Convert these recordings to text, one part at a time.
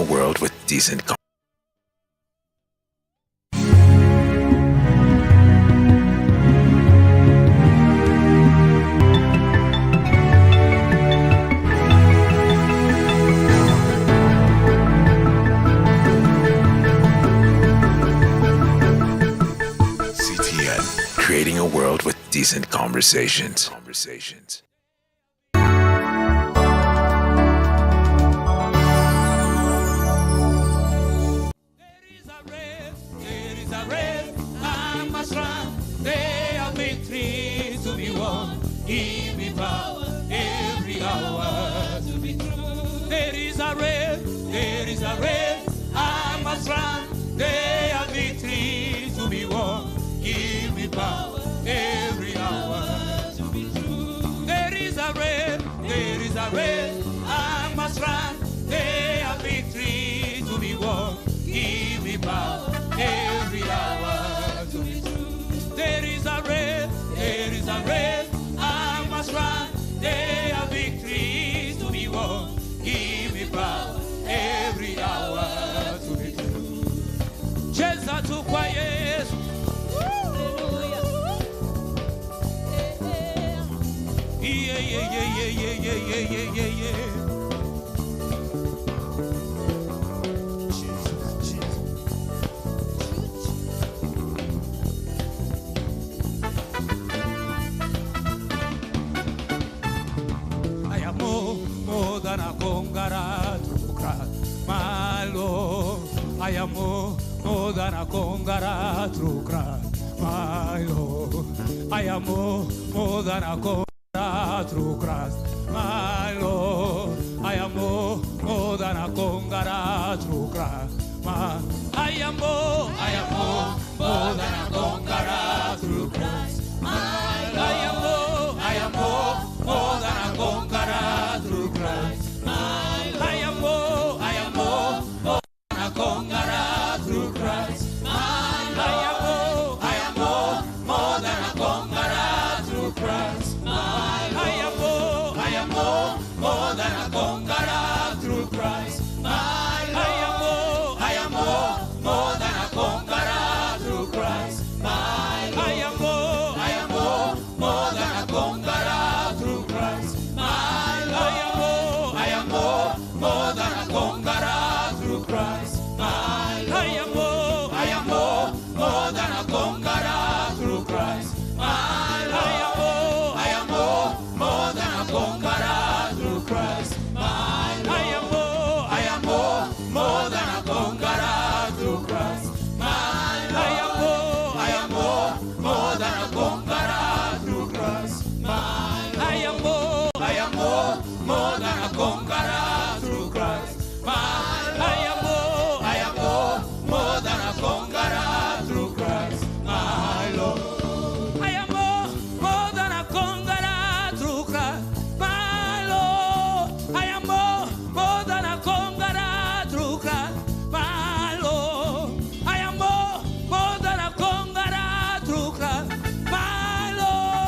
world with decent CTN, creating a world with decent conversations. Conversations. There is a race, there is a race, I must run. There are victory to be won. Give me power every hour to be true. There is a race, there is a race, I must run. There are victory to be won. Give me power every hour to be true. There is a race, there is a race, I must run. There are victory to be won. Give me power every hour to be true. There is a race, there is a race, I must run. There are victories to be won. Give me power every hour to be true. Cheza tu kwa Yesu. Yeah, yeah, yeah, yeah, yeah, yeah, yeah, yeah, yeah, yeah. Jesus, Jesus. I am more than a conqueror through Christ, my Lord. I am more than a conqueror through Christ, my Lord. I am more than a conqueror through Christ, my Lord. I am more than a conqueror through Christ, my. I am more than a conqueror through Christ, my Lord. I am more than a conqueror through Christ, my Lord. I am more than a conqueror through Christ, my Lord. I am more than a conqueror through Christ, my Lord. I am more than a conqueror through Christ, my Lord. I am more than a conqueror through Christ, my Lord. I am more than a conqueror through Christ, my Lord. I am more than a conqueror through Christ, my Lord. I am more than a conqueror through Christ, my Lord. I am more than a conqueror through Christ, my Lord. I am more than a conqueror through Christ, my Lord. I am more than a conqueror through Christ, my Lord. I am more than a conqueror through Christ, my Lord. I am more than a conqueror through Christ, my Lord. I am more than a conqueror through Christ, my Lord. I am more than a conqueror through Christ, my Lord. I am more than a conqueror through Christ, my Lord.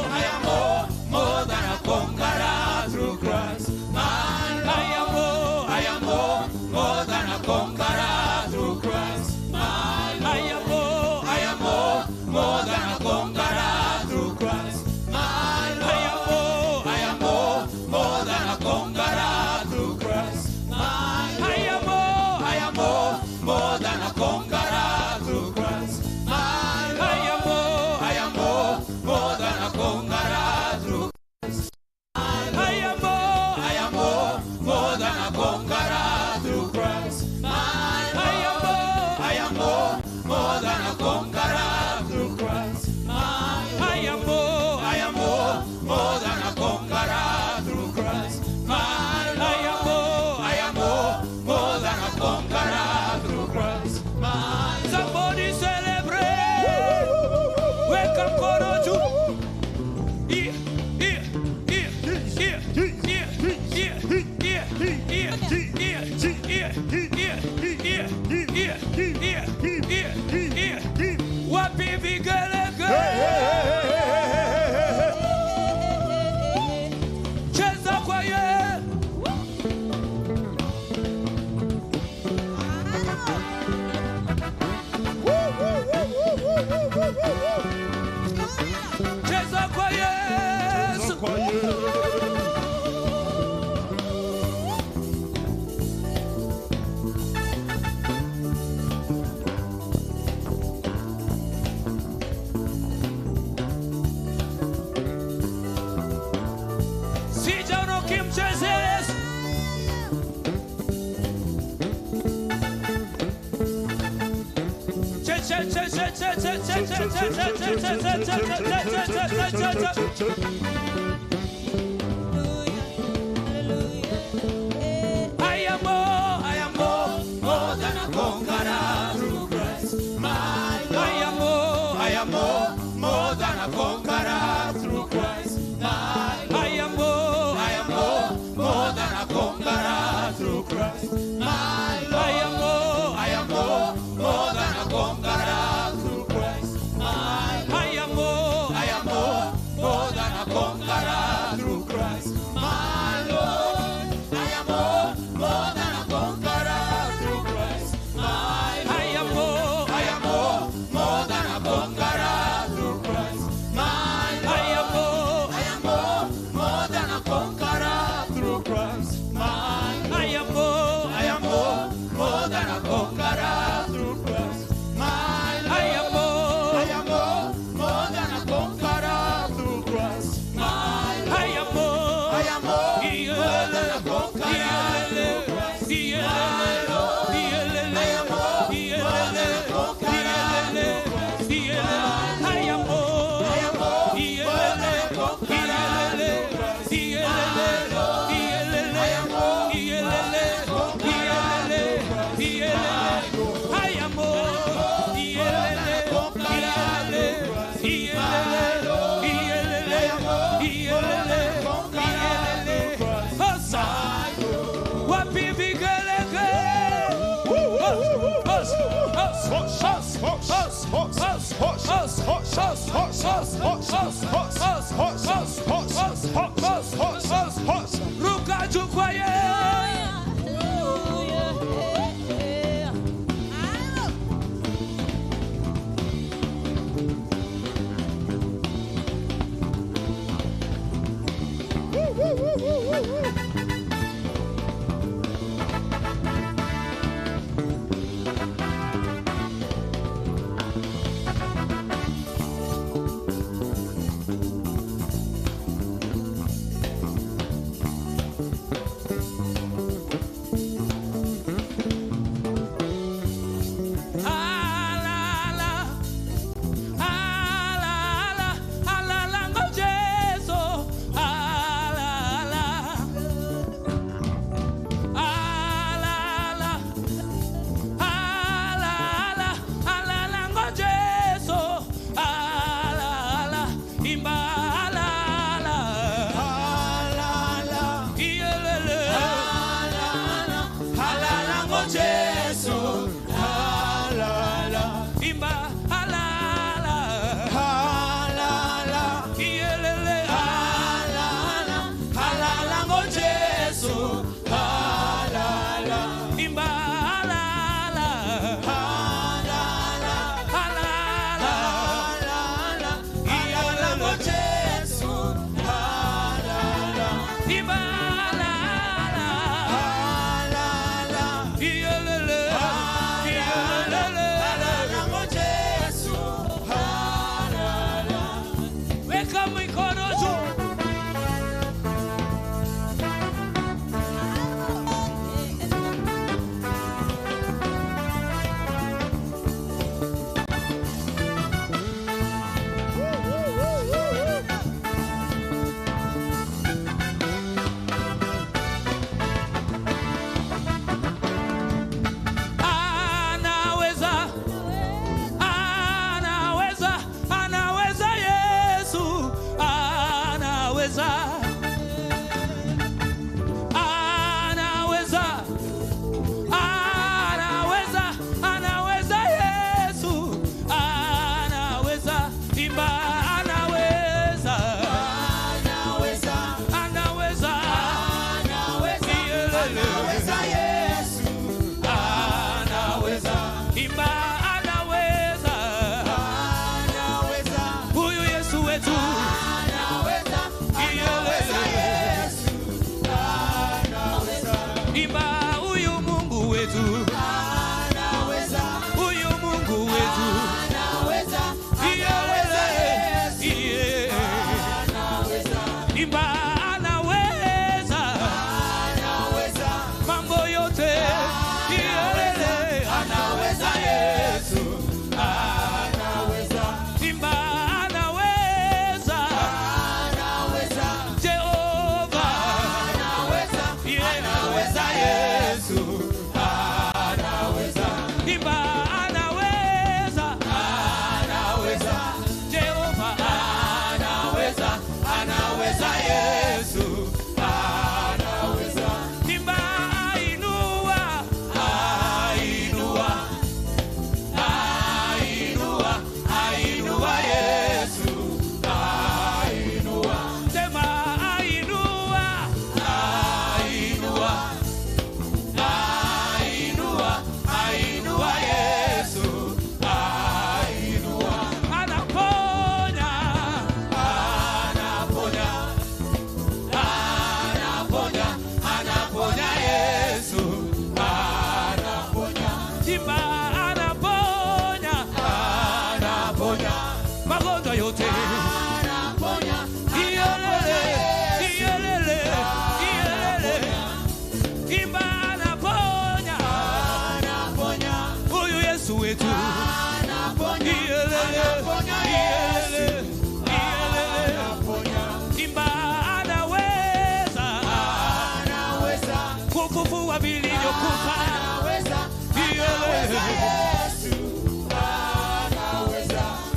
I am more than a conqueror through Christ, my. I am more than a conqueror through Christ, my Lord. I am more than a conqueror through Christ, my Lord. I am more than a conqueror through Christ, my Lord. I am more than a conqueror through Christ, my Lord. I am more than a conqueror through Christ, my Lord. I am more than a conqueror through Christ, my Lord. I am more than a conqueror through Christ, my Lord. I am more than a conqueror through Christ, my Lord. I am more than a conqueror through Christ, my Lord. I am more than a conqueror through Christ, my Lord. Somebody celebrate. Weka mkono juu. Yeah, yeah, yeah, yeah, yeah, yeah, yeah, yeah, yeah, yeah, yeah, yeah, yeah, yeah, yeah, yeah. Wapi vigelegele? I am more than a conqueror through Christ, my Lord. I am more than a conqueror through Christ, my Lord. I am more than a conqueror through Christ, my Lord. I am more than a conqueror through Christ, my Lord. I am more than a conqueror through Christ, my Lord. I am more than a conqueror through Christ, my Lord. I am more than a conqueror through Christ, my Lord. I am more than a conqueror through Christ, my Lord. I am more than a conqueror through Christ, my Lord. I am more than a conqueror through Christ, my Lord. I am more than a conqueror through Christ, my Lord. I am more than a conqueror through Christ, my Lord. I am more than a conqueror through Christ, my Lord. I am more than a conqueror through Christ, my Lord. I am more than a conqueror through Christ, my Lord. I am more than a conqueror through Christ, my Lord. Wapi vigelegele? Ruka juu kwa Yesu.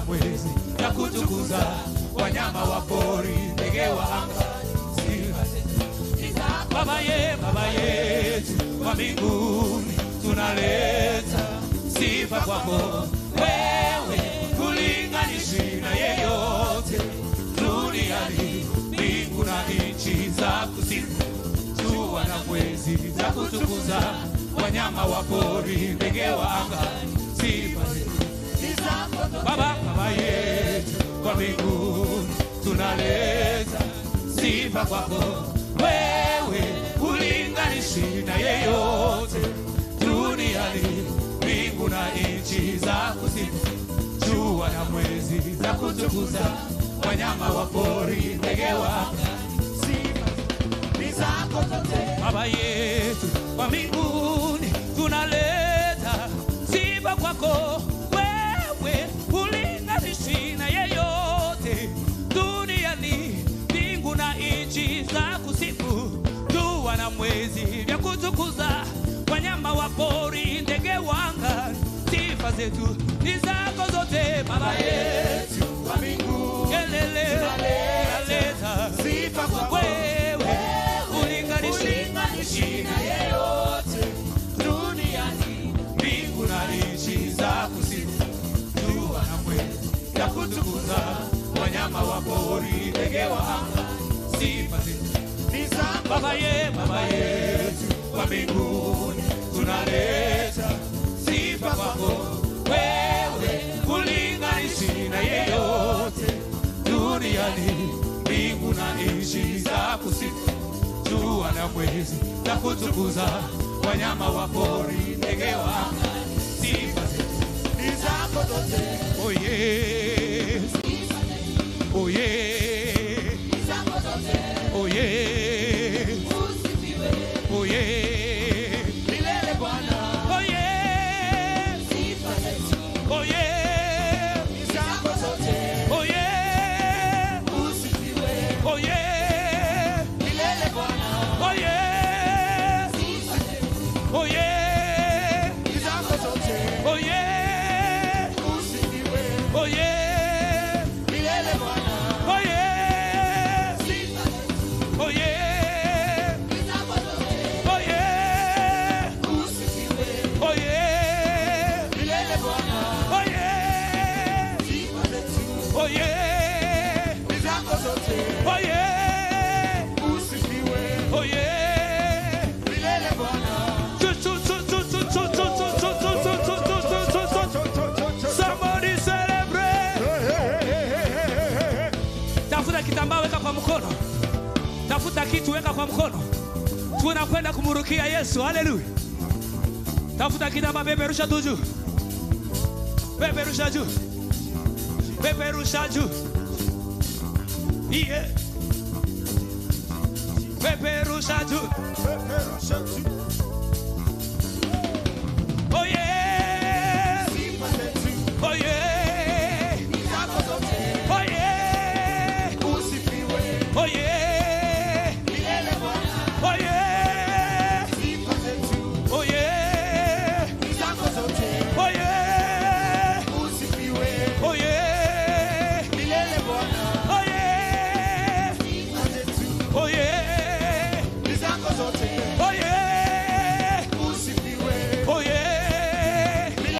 na mwezi na kutukuza, wanyama wa pori, ndege wa anga. Sifa Baba ye, Baba yetu wa mbinguni, tunaleta sifa kwako wewe, hulinganishi na yeyote duniani. Mbingu na nchi za kusifu, jua na mwezi za kutukuza, wanyama wa pori, ndege wa anga. Sifa Baba, Baba yetu wa mbinguni, tunaleta sifa kwako wewe, hulinganishi na yeyote duniani. Mbingu na nchi za kusifu, jua na mwezi za kutukuza, wanyama wa pori, ndege wa anga. Baba yetu wa mbinguni, tunaleta sifa kwako wewe, hulinganishi na yeyote duniani. Mbingu na nchi za kusifu, jua na mwezi vya kutukuza, wanyama wa pori, ndege wa anga. Sifa zetu ni zako zote, Baba yetu wa mbinguni, kelele tunaleta sifa kwako wewe, hulinganishi na yeyote duniani. Mbingu na nchi za kusifu, jua na mwezi ya kutukuza, wanyama wa pori, ndege wa anga. Sifa zetu Ni zako Baba ye, Baba yetu wa mbinguni, tunaleta sifa kwako wewe, hulinganishi na yeyote duniani. Mbingu na nchi za kusifu, jua na mwezi za kutukuza, wanyama wa pori, ndege wa anga. Sifa zetu ni zako zote, Oh yes, oh yes, oh yes, oh yes, milele Bwana. oh yes, oh yes, Ni zako zote, oh yes, usifiwe oh yes, milele Bwana. oh yes, oh yes, Ni zako zote, oh yes, usifiwe oh yes, milele Bwana. oh yes, oh yes, oh yes, Usifiwe oh yes, milele Bwana. oh yes, Sifa zetu oh yes, ni zako zote, oh yes, usifiwe oh yes. milele Bwana. Chu, chu, chu, chu, chu, chu, chu, chu, chu, chu, chu, chu, chu, chu, chu. Somebody celebrate. Tafuta kitambaa weka kwa mkono, tafuta kitu weka kwa mkono. Tunakwenda kumurukia Yesu. Haleluya! Tafuta kitambaa, peperusha tu juu, peperusha juu, peperusha juu, iye, peperusha juu. Oh yeah, Sifa zetu oh yeah.